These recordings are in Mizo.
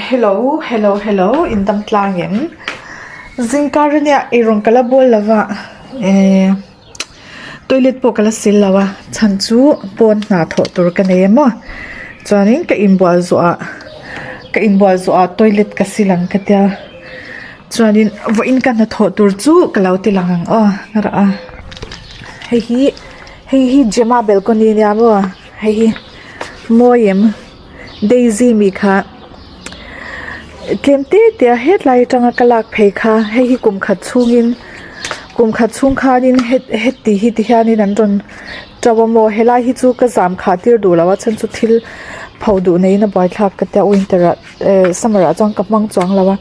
Hello hello hello in dam tlang em zingkar ania eirawng ka la bawl lo va ehh toilet pawh ka la sil lo a chhan chu pawn hna thawh tur ka nei em aw chuanin ka inbual zawh ah ka inbual zawh ah toilet ka sil ang ka tia chuanin vawiin ka hnathawh tur chu ka lo ti lang ang aw ka rah a hei hi hei hi Gemma balcony ania maw hei hi mawi em. Daisy mi kha tlem te te a hetlai atanga ka lak phei kha hei hi kum khat chhungin kum khat chhung khanin heti hi ti hianin an rawn to a maw helai hi chu ka zam khah tir duh lo a chhan chu thil pho duh neiin a buaithlak ka tia winter ah eh summer ah chuan ka hmang chuang lo a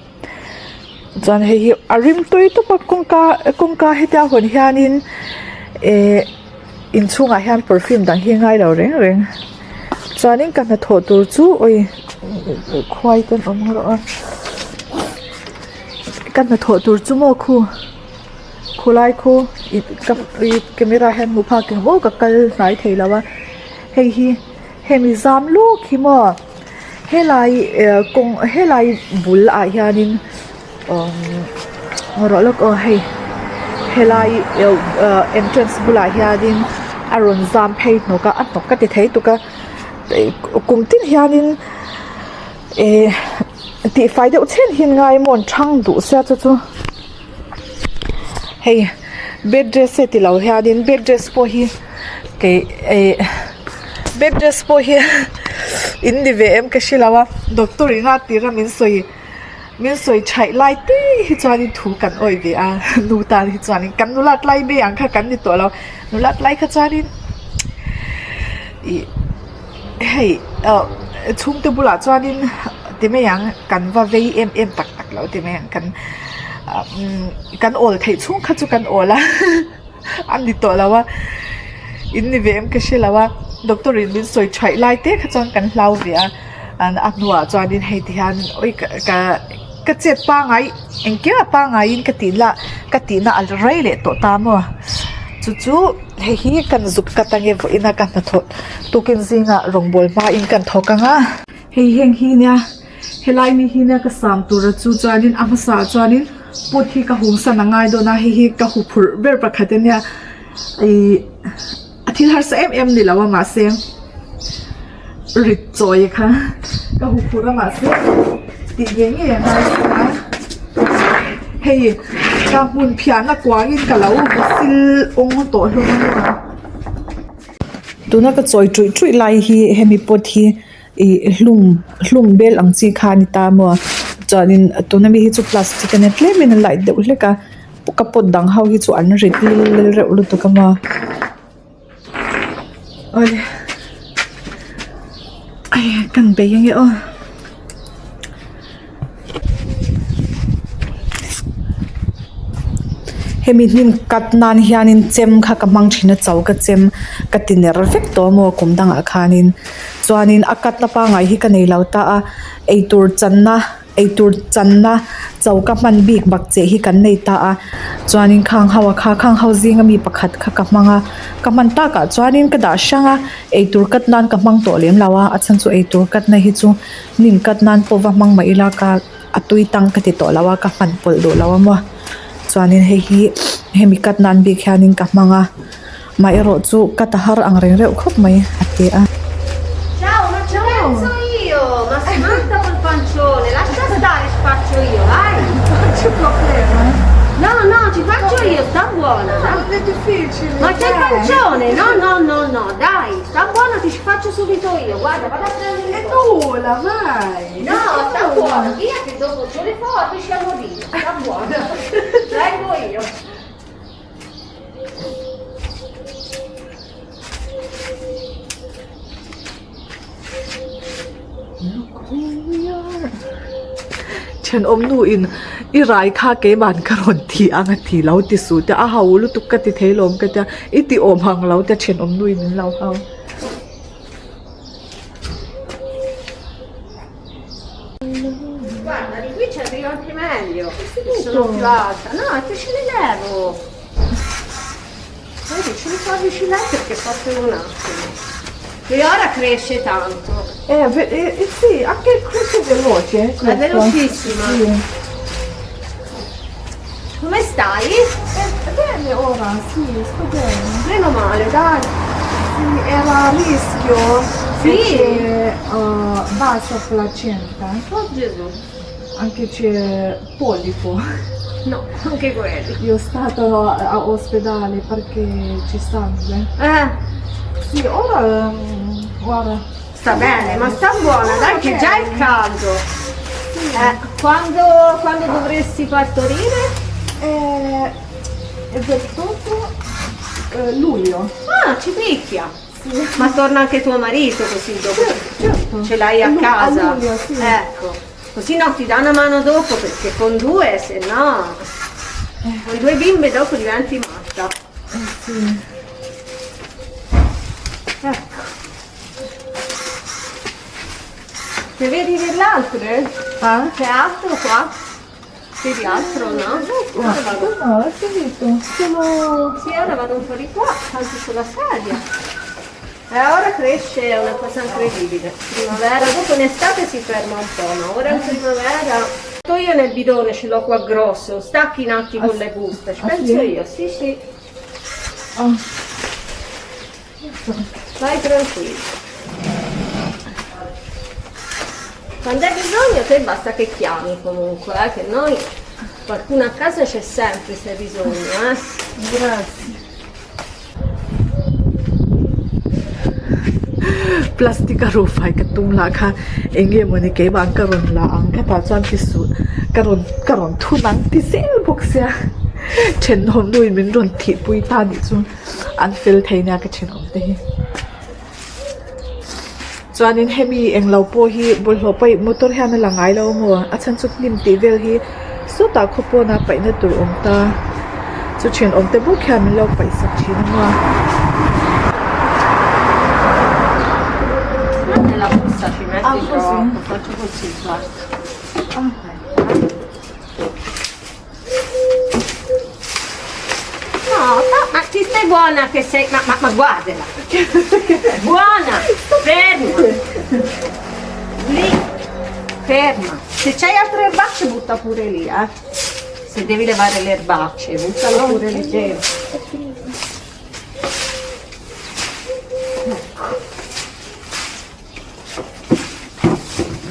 chuan hei hi a rim tui tawp a kawngka kawngka hetia hawn hianin eh. Inchhungah hian perfume dang hi ngai lo reng reng chuanin ka hnathawh tur chu awi khuai te an awm rawh a ka hnathawh tur chu maw khu khulai khu ih ka ih camera hian hmuh phak eng maw ka kal hnai thei lo a hei hi hemi zam luk hi maw helai eh kawng helai bul ah hianin. Umm rawh lawk aw hei helai ah entrance bulah hianin a rawn zam phei hnawk a a hnawk ka ti thei tuk a kum tin hianin eh tihfai deuh chhen hi an ngai maw an thang duh sia chu chu hei bed dress e tilo hianin bed dress pawh hi kei eh bed dress pawh hi in ni ve em ka hrelo a doctor in a tir a min sawi. Min sawi thaih lai te hi chuanin thu kan awih ve a, nu tan hi chuanin kan nulat lai mai ang kha kan ni tawh lo, nulat lai kha chuanin ih hei ah chhungte bulah chuanin ti mai ang kan va vei em em tak tak lo ti mai ang kan kan awl theih chhung kha chu kan awl a. A ni tawh lo a, in ni ve em ka hre lo a, doctor in min sawi thaih lai te kha chuan kan hlau ve a, a hnuah chuanin hei ti hian awi ka ka ka chet pangai engkim a pangaiin ka tih lah ka tihna a rei leh tawh ta maw chu chu hei hi kan zuk cut ange vawiin a ka hnathawh tukin zingah rawngbawl hmain kan thawk ang a. Hei heng hi nia helai mi hi nia ka sam tur a chu chuanin a hmasa ah chuanin pot hi ka hum san a ngai dawn a hei hi ka huphurh ber pakhat ania ihh a thil harsa em em ni lo a mahse rit chawi kha ka huphurh a mahse tih ngei ngei a ngai sia hei ka hmun phiahna kuangin ka lo va sil awng tawh hlawm a nia tuna ka chawi ṭuih ṭuih lai hi hemi pot hi. Ih hlum hlum bel ang chi kha a ni ta maw chuanin tuna mi hi chu plastic a nia tlemin a light deuh hlek a ka pot dang ho hi chu an rit lel lel reuh lutuk a maw awle ai kan bei ange aw. Hemi hnim cut nan hianin chem kha ka hmang thin a cho ka chem ka ti ner vek tawh a maw kum dangah khanin chuanin a cut na pangngai hi ka nei lo ta a eitur channa eitur channa cho ka hman bik bak cheh hi kan nei ta a chuanin khang ho a kha khang ho zinga mi pakhat kha ka hmang a ka hman takah chuanin ka dah hrang a eitur cut nan ka hmang tawh lem lo a a chhan chu eitur cut na hi chu. Hnim cut nan pawh va hmang mah ila ka a tui tang ka ti tawh lo a ka hman pawlh duh lo a maw chuanin hei hi hemi cut nan bik hianin ka hmang a amaherawh chu cut a har ang reng reuh khawp mai a ti a. E nulla, vai! No, sta buono, via che dopo c'ho le forbici a morire, sta buono. Vengo io. Look who we are. Thenawm nu in i rai kha keiman ka rawn ti ang a ti lo ti suh te a ho lutuk ka ti thei lawm ka tia i ti awm ang lo tia thenawm nu in min lo hau. Guarda, di qui ci arrivo anche meglio. Sono più alta. No, ti ce le levo. Vedi, ce le forbici là perché passano un attimo. E ora cresce tanto. Eh, eh, sì, anche questo è veloce. Eh, È velocissima. Sì. Come stai? Eh, bene ora, sì, sto bene. Meno male, dai. Sì, era a rischio. Sì. Perché eh, bassa placenta, Oh Gesù. anche c'è polipo. No, anche quello. Io sono stata all'ospedale perché c'è sangue. Eh, Sì, ora guarda. sta bene, ma sta buona, dai che già è caldo. Eh, quando, quando dovresti partorire? È, è 28 eh, luglio. Ah, ci picchia. Ma torna anche tuo marito così dopo. Certo. Ce l'hai a Lu- casa. A luglio, sì. Ecco. Così no, ti dà una mano dopo perché con due, se no. Con due bimbe dopo diventi matta. Eh, sì. Ecco. Ne vedi dell'altre? Ah? C'è altro qua? Vedi altro, no? Ora vado. No, è finito. Solo... Sì, ora vado un po' di qua, anche sulla sedia. E ora cresce, è una cosa incredibile. Primavera, dopo in estate si ferma un po', ma ora in primavera. Io nel bidone ce l'ho qua grosso, stacchi in atti con le buste, ci Ah, penso sì? io, sì sì, Ah. vai tranquillo. Quando hai bisogno te basta che chiami comunque, eh, che noi qualcuno a casa c'è sempre se hai bisogno, eh. Grazie. Plastic a ru fai ka tum lah kha eng nge mawni keimah ang ka rawn la ang khatah chuan ti suh ka rawn ka rawn thun ang ti zel bawk sia thenawm nu in min rawn thih pui ta nih chu an fel thei nia ka thenawm te hi. Chuanin hemi englo pawh hi bawlhhlawh paih motor hian a la ngai lo maw a chhan chu hnim tih vel hi sawtah khaw pawn a paihna tur awm ta chu thenawm te bawk hian min lo paih sak thin a maw. Nella busta ci metti Ah, così? troppo, faccio così, guarda. No, no, ma ti stai buona che sei. Ma, ma, ma guardala! Buona! Ferma! Lì! Ferma! Se c'hai altre erbacce butta pure lì, eh! Se devi levare le erbacce, buttalo pure lì dentro. Ecco.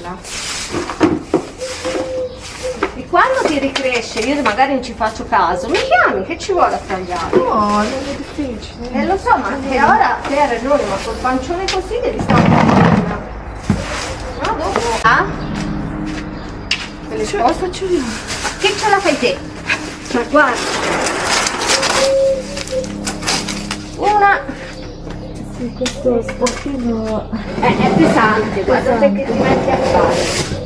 Là. E quando ti ricresce, io magari non ci faccio caso, mi chiami che ci vuole a tagliare? No, non è difficile. Eh lo so, ma anche ora te hai ragione, ma col pancione così devi stare buona. No, dopo. Ah? Te le Cioè, sposto? faccio io. Che ce la fai te? Ma guarda. Una. Sì, questo sportino. È pesante, guarda te che ti metti a fare.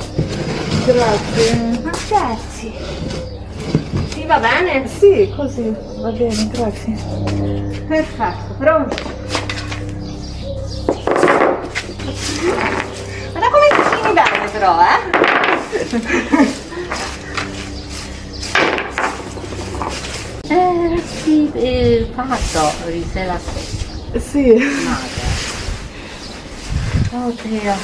Grazie. Ma scherzi. Sì, va bene? Sì, così va bene, grazie. Perfetto, pronto. Guarda come cucini bene però, eh? Eh sì, il fatto risera stessa. Sì, Madre. Oddio.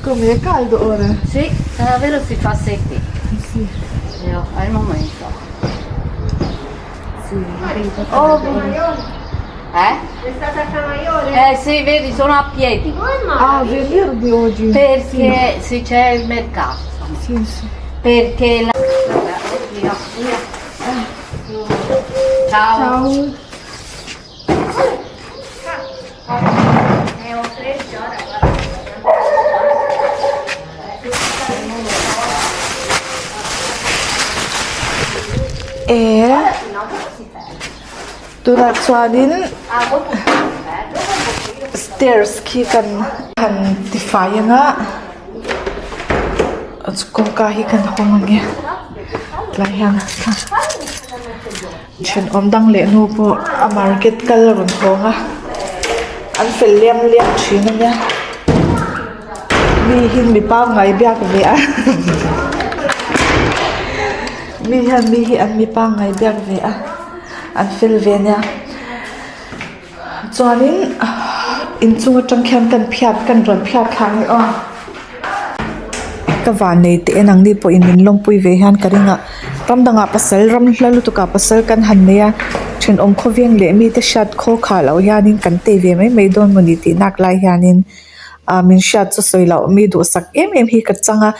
come è caldo ora. Sì, davvero si fa secchi. Sì, Io, al momento. sì. Oh, eh? È stata a Camaiore? Eh sì, vedi, sono a piedi. Come mai? Ah, venerdì oggi. Perché sì, c'è il mercato. Sì, sì. Perché la... Vabbè, oddio, via. Ciao. Ciao. Eh, ho cresce ora, guarda. E tunah chuanin stairs khi kan han tifai anga kawngka hi kan hawng ange tlai hian thenawm dang leh hnu pawh a market kal a rawn hawng a an fel liam liam thin ania mi hi mi pangngai biak ve a mi hian mi hi an mi pangngai biak ve a an fel ve ania chuanin. Inchung atang khian kan phiat kan rawn phiat thla ang e aw. Ka van nei teh en ang ni pawhin min lawmpui ve hian ka ring a ram dangah pasal ram hla lutuk ah pasal kan han nei a thenawm khawveng leh mite hriat khaw khah loh hianin kan tei ve mai mai dawn mawni tih nak lai hianin ah min hriat chu sawi loh mi duhsak em em hi ka chang a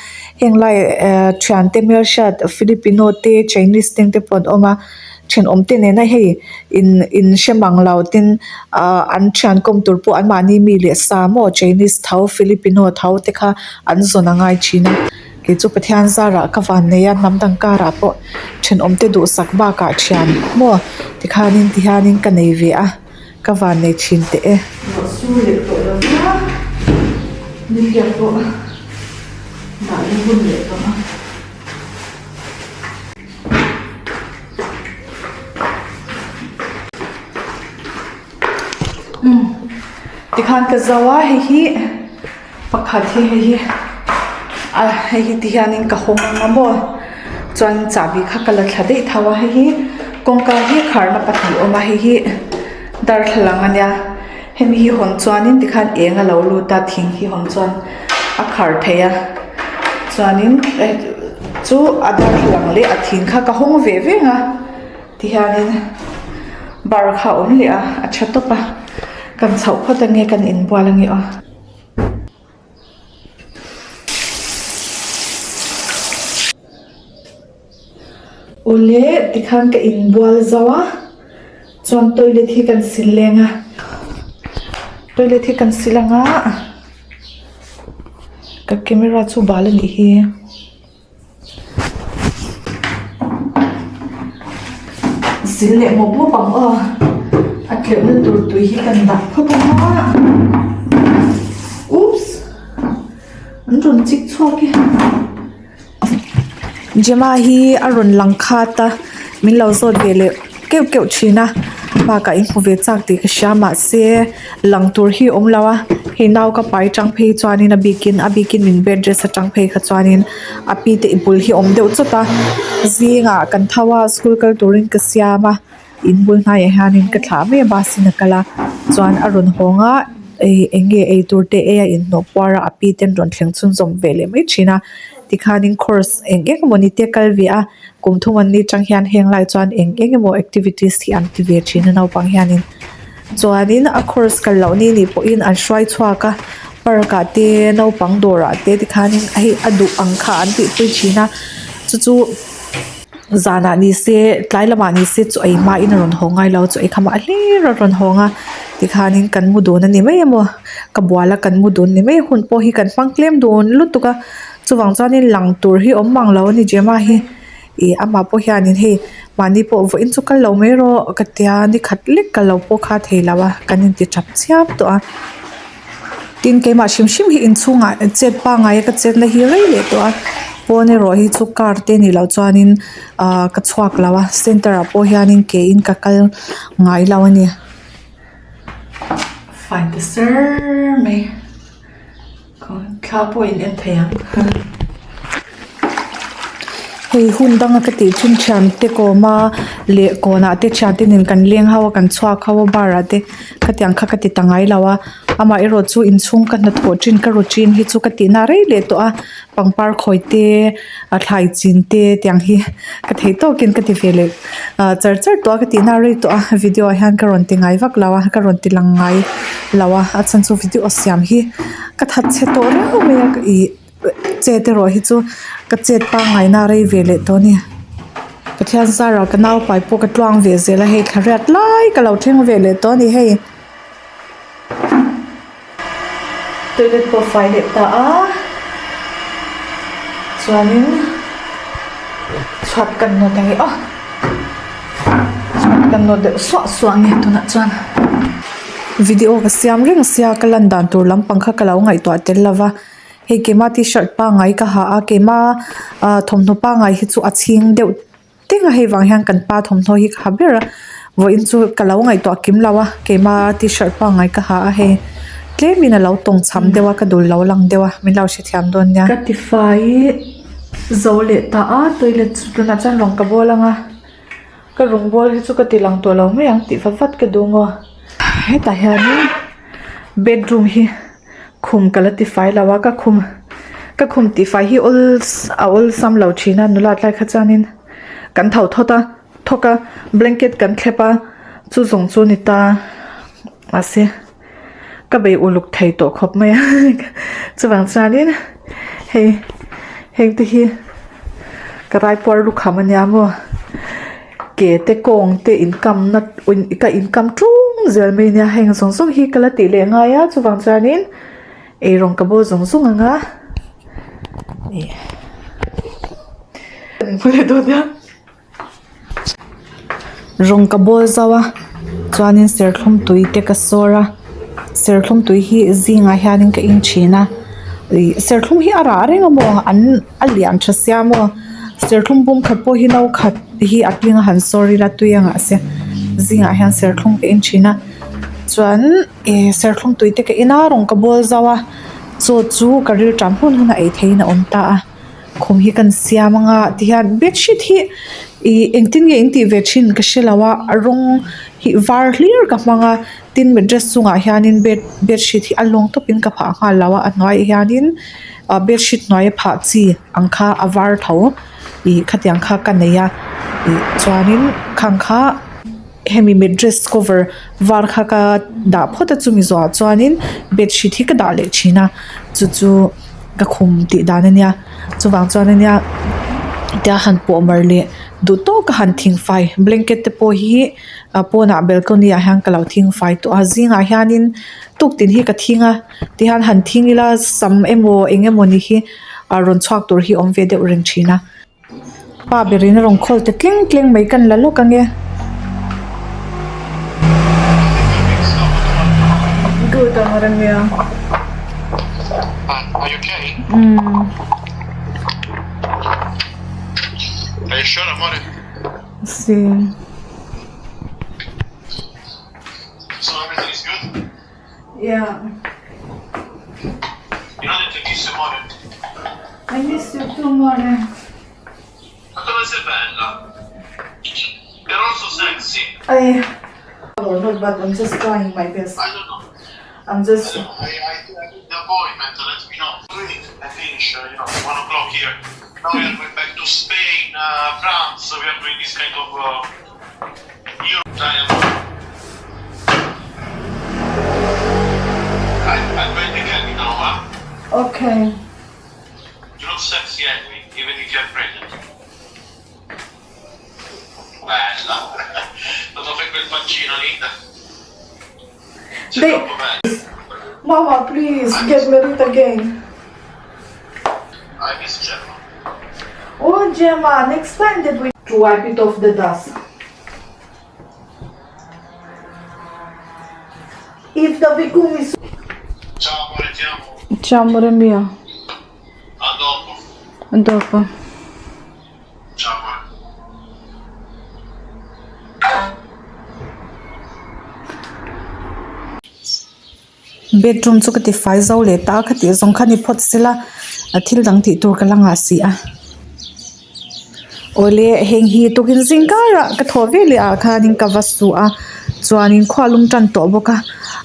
heng lai ehh thiante hmelhriat filipino te chinese te te pawh an awm a. Thenawm te nena hei in in hre mang lo tin ahh an thian kawm tur pawh anmahni mi leh sa maw chinese tho filipino tho te kha an zawn a ngai thin a kei chu Pathian zarah ka van nei a hnam dang karah pawh thenawm te duhsak bakah thian maw tikhanin tihianin ka nei ve a ka van nei thin teh e. Tikhan ka zo a hei hi pakhat hi hei hi a hei hi ti hianin ka hawng ang a maw chuan chahbi kha ka la thla daih tho a hei hi kawngka hi kharna pahnih a awm a hei hi darthlalang a nia hemi hi hawn chuanin tikhan eng a lo lut a thing hi hawn chuan a khar thei a chuanin chu a darthlalang leh a thing kha ka hawng ve veng a tihianin bar kha a awm leh a a tha tawp a kan chhoh phawt ange kan inbual ange aw. Awle tikhan ka inbual zo a chuan toilet hi kan sil leng a toilet hi kan sil ang a ka camera chu bal a nih hi sil leh mawp mawp ang aw a tleuhna tur tui hi kan dah phawt ang a oops an rawn chik chhuak e. Gemma hi a rawn lang khat a min lo zawt ve leh keuh keuh thin a bakah in hmu ve chak tih ka hria mahse lang tur hi a awm lo a hei nau ka pai tang phei chuanin a bikin a bikin min bed rest atang phei kha chuanin a pi te bul hi a awm deuh chawt a zingah kan tho a school kal turin ka siam a. In bul hnaiah hianin ka thlah mai a bus in a kal a chuan a rawn hawng a ih eng nge ei tur te ei a inhnawh puar a a pi ten rawn thleng chhunzawm ve leh mai thin a tikhanin course eng eng emaw ni te a kal ve a kum thum an ni tang hian heng lai chuan eng eng emaw activities hi an ti ve thin a naupang hianin chuanin a course kal loh ni nih pawhin an hruai chhuak a park ah te naupang dawrah te tikhanin hei a duh ang kha an tihpui thin a chu chu. Zanah ni se tlai lamah ni se chaw ei hmain a rawn haw ngai lo chaw ei khamah hlir a rawn hawng a tikhanin kan mu dun a ni mai emaw ka bual a kan mu dun ni mai hun pawh hi kan hmang tlem dun lutuk a chuvang chuanin lang tur hi awm mang lo a ni Gemma hi ih amah pawh hianin hei mahni pawh vawiin chu kal lo mai rawh ka tia ni khat lek ka lo pawh kha thei lo a kan inti tap chiam tawh a. Tin keimah hrim hrim hi inchhungah chet pangngai a ka chetna hi rei leh tawh a pawn erawh hi chu car te nih loh chuanin ahh ka chhuak lo a center ah pawh hianin ke in ka kal ngai lo a ni. Fai ta ser mai thla pawh in en thei ang. Hei hun danga ka tih thin thian te kawma leh kawnah te thian te nen kan leng ho a kan chhuak ho a bar ah te khatiang kha ka ti ta ngai lo a amaherawh chu inchhung ka hnathawh thin ka routine hi chu ka tih na rei leh tawh a pangpar khawi te a thlai chin te tiang hi ka theih tawkin ka ti ve leh ah char char tawh a ka tih na rei tawh a video ah hian ka rawn ti ngai vak lo a ka rawn ti lang ngai lo a a chhan chu video siam hi ka thatchhe tawh riau mai a ih. Chet erawh hi chu ka chet pangngai na rei ve leh tawh a ni. Pathian zara ka naupai pawh ka tluang ve zel a hei thla riat lai ka lo thleng ve leh tawh a ni hei. Toilet pawh fai leh ta a chuanin chhuat kan nawt ang e aw chhuat kan nawt deuh suah suah ang e tunah chuan video ka siam reng sia ka lan dan tur lampang kha ka lo ngaihtuah tel lova. Hei keimah t-shirt pangngai ka ha a keimah ah thawmhnaw pangngai hi chu a chhing deuh teng a hei vang hian kan pa thawmhnaw hi ka ha ber a vawiin chu ka lo ngaihtuah kim lo a keimah t-shirt pangngai ka ha a hei tlemin a lo tawng cham deuh a ka dul lo lang deuh a min lo hrethiam dawn nia. Ka tifai zo leh ta a toilet chu tunah chuan rawng ka bawl ang a ka rawng bawl hi chu ka ti lang tawh lo mai ang tih va vat ka duh ngaw hetah hianin. Bedroom hi khum ka la tifai lo a ka khum ka khum tihfai hi awl a awlsam lo thin a nula tlai kha chuanin kan tho thawt a thawk a blanket kan thlep a chu zawng chu a ni ta mahse ka bei uluk thei tawh khawp mai a chuvang chuanin hei heng te hi ka raipuar lukham ania maw. Ke te kawng te inkam na ka inkam ṭung zel mai ania heng zawng zawng hi ka la tih leh ngai a chuvang chuanin eirawng ka bawl zawng zawng ang a ih rawng ka bawl zauh a chuanin serthlum tui te ka sawr a serthlum tui hi zingah hianin ka in thin a ih serthlum hi a rah reng a maw an a lian tha sia maw serthlum bum khat pawh hi no khat hi a tling a han sawr ila tui a ngah sia zingah hian serthlum ka en thin a chuan ih serthlum tui te ka en a rawng ka bawl zauh a chaw chu ka ril tam hun hun a ei theihin a awm ta a khum hi kan siam anga tihian bedsheet hi ih engtin nge in tih ve thin ka hre lo a a rawng hi var hlir ka hmang a tin mattress chungah hianin bed bedsheet hi a lawng tawpin ka phah nghal lo a a hnuaiah hianin ah bedsheet hnuaia phah chi ang kha a var tho ih khatiang kha ka nei a ih chuanin khang kha hemi mattress cover var kha ka dah phawt a chumi zawhah chuanin bedsheet hi ka dah leh thin a chu chu ka khum tih dan a nia chuvang chuan a nia tia han pawh mar leh duh tawk a han thing fai blanket te pawh hi a pawnah balcony ah hian ka lo thing fai tawh a zingah hianin tuktin hi ka thing a tihian han thing ila sam emaw eng emaw ni hi a rawn chhuak tur hi a awm ve deuh reng thin a pa berin a rawn khawl ta tleng tleng mai kan la lawk ange. Good ang rem nia. Umm. Si. So everything is good? Yeah. You know that I miss you amore? I miss you too amore. Ma come sei bella? You're also sexy. I or not but I'm just trying my best. I don't know. I'm just I don't know. I, I, I need the appointment. Let me know. Great. I finish, uh, you know, one o'clock here. Now we are going back to Spain, uh, France. We are doing this kind of uh, Europe. I, I'm going to get now, huh? Okay. You look sexy anyway, even if you're pregnant. Bella. Quando fai quel pancino, Linda. Sei They- troppo bella. Mama, please get married again. I miss Gemma. Oh, Gemma, next time that we to wipe it off the dust. If the vicum is Ciao amore, ti amo. Ciao amore mio. A dopo. A dopo. Ciao amore. Bedroom chu ka ti fai zo leh ta a kha tih zawng kha ni phawt sela a thil dang tih tur ka la nghah si a awle heng hi tukin zing karah ka thawh ve leh ah khanin ka va su a chuanin khua lum tan tawh bawk a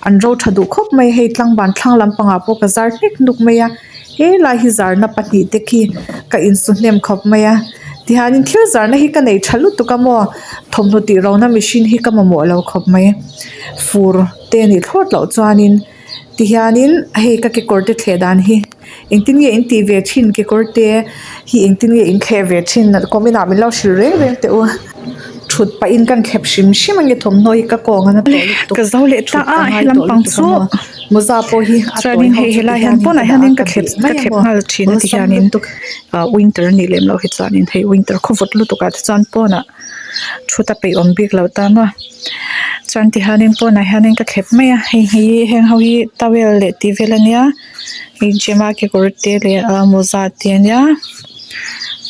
an ro tha duh khawp mai hei tlangban thlang lampangah pawh ka zar hnek hnuk mai a helai hi zarna pahnih te khi ka insu hnem khawp mai a tihianin thil zarna hi ka nei tha lutuk a maw thawmhnaw tih ro na machine hi ka mamawh lo khawp mai fur te a nih thlawt loh chuanin tihianin hei ka kekawr te thleh dan hi engtin nge in tih ve thin kekawr te hi engtin nge in thleh ve thin comment ah min lo hrilh reng reng teh u thut pah in kan thlep hrim hrim ange thawmhnaw hi ka kawng a na tawh lutuk ka zo leh ta thut a ka ngai helam tawh pang lutuk chu a maw mawza pawh hi a tawi chuanin ho hei chu helai ti hian hianin pawnah ka dah a hianin ka ka thlep bih mai ka a thlep maw nghal thin a ti awlsam hianin lutuk ah winter a nih lem loh hi chuanin hei winter khaw vawt lutuk ah te chuan pawnah thut a peih awm bik lo ta maw chuan ti hianin pawnah hianin ka thlep mai a hei hi heng ho hi towel leh tih vel ania hei gym a kekawr te leh a mawza te ania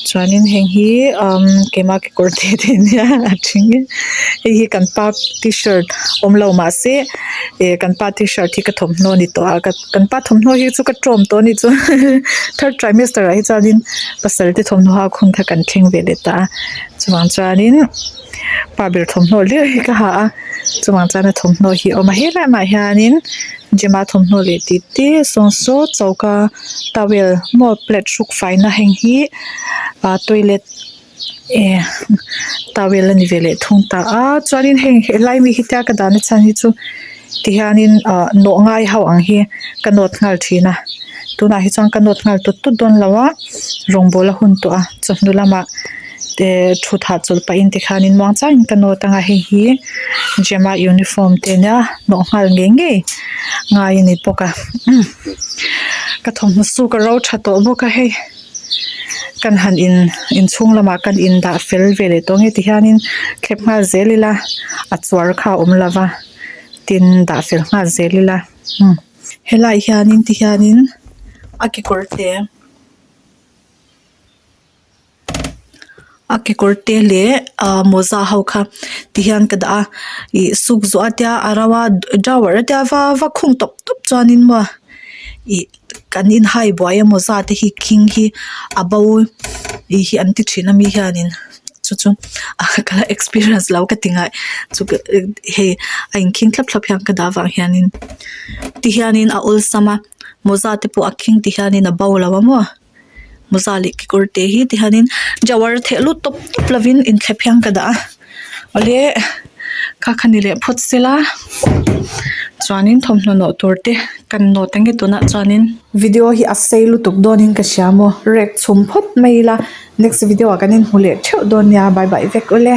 chuanin heng hi umm keimah kekawr te te ania a then hei hi kan pa tshirt awm lo mahse ih kan pa tshirt hi ka thawmhnaw a ni tawh a kan pa thawmhnaw hi chu ka tawm tawh a nih chu third trimester ah hi chuanin pasal te thawmhnaw hak hun kha kan thleng ve leh ta a chuvang chuanin. Pa ber thawmhnaw hlir hi ka ha a chuvang chuan a thawmhnaw hi a awm a helai ah hianin gym a thawmhnaw leh tih te sawn saw choka towel maw plate hruk faina heng hi ah toilet eh towel a ni ve leh thung ta a chuanin heng helai mi hi tia ka dahna chhan hi chu tihianin ah nawh ngai ho ang hi ka nawt nghal thin a tunah hi chuan ka nawt nghal tut tut dawn lo a rawngbawl a hun tawh a chawhnu lamah eh thut hahchawlh pahin tikhanin muang changin ka nawt anga hei hi gym a uniform te ania hnawh nghal ngei ngei ngai a ni bawk a ka thawmhnaw suk a ro tha tawh bawk a hei kan han in inchhung lamah kan in dah fel ve leh tawh nge ti hianin thlep nghal zel ila a chuar kha a awm lova tin dah fel nghal zel ila helaiah hianin ti hianin a kekawr te. A kekawr te leh ahh mawza ho kha ti hian ka dah a ih suk zawh a tia a ro a drawer a tia va va khung tawp tawp chuanin maw ih kan inhai buai a mawza te hi khing hi a bo tih hi an ti thin a mi hianin chu chu ka la experience lo ka ti ngai chu hei a inkhing thlap thlap hian ka dah avang hianin ti hianin a awlsam a mawza te pawh a khing ti hianin a bo lo a maw. Mawza leh kekawr te hi ti hianin jawar theh lut tawp tawp lovin inthlep hian ka dah a awle kha kha ni leh phawt sela chuanin thawmhnaw nawh tur te kan nawt ang e tunah chuanin. Video hi a sei lutuk dawnin ka hria maw rek chhum phawt mai ila next video ah kan inhmu leh theuh dawn nia bye bye vek ule.